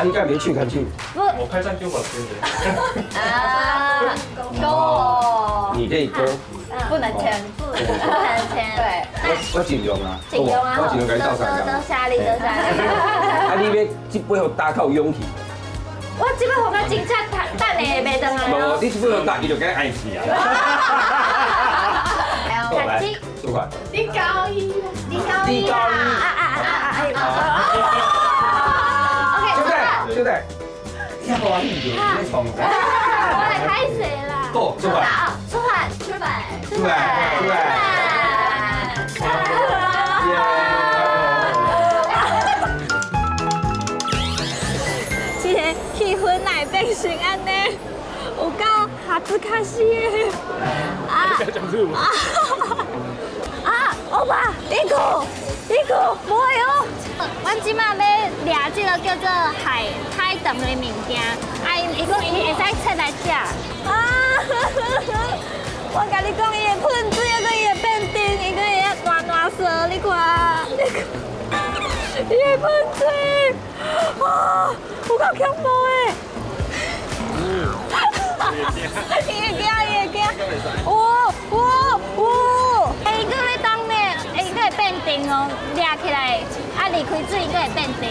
啊，你敢袂手牽手？我開張丟吧，對不對？啊，勾，你可以勾，不能牽，不能牽。對，我盡量啦，盡量啊，我盡量共你鬥相共。多謝你，多謝你。啊，你欲這擺予焦較有勇氣。我這擺予較真正等下袂轉來。無，你這擺予焦，伊就共你愛死啊。來，出發。你高一，你高一啊啊啊啊啊！小弟，小弟，你遐歡喜著，你咧創啥？我來開始啦。好，出發。出發，出發，出發，出發。耶！這个氣氛哪會變成按呢？有夠哈茲卡西的啊！啊！啊！歐巴，一個一個，無哦。阮這馬欲掠這个叫做海海豚的物件，啊，伊講伊會使切來食。啊！我共你講，伊會噴水，抑閣伊會變甜，伊閣會爛爛色，你看，你看，伊會噴水，啊，有夠恐怖的！伊會驚，伊會驚，哇哇哇！欸，伊閣欲當呢，伊閣會變甜哦，掠起來，啊，離開水閣會變甜。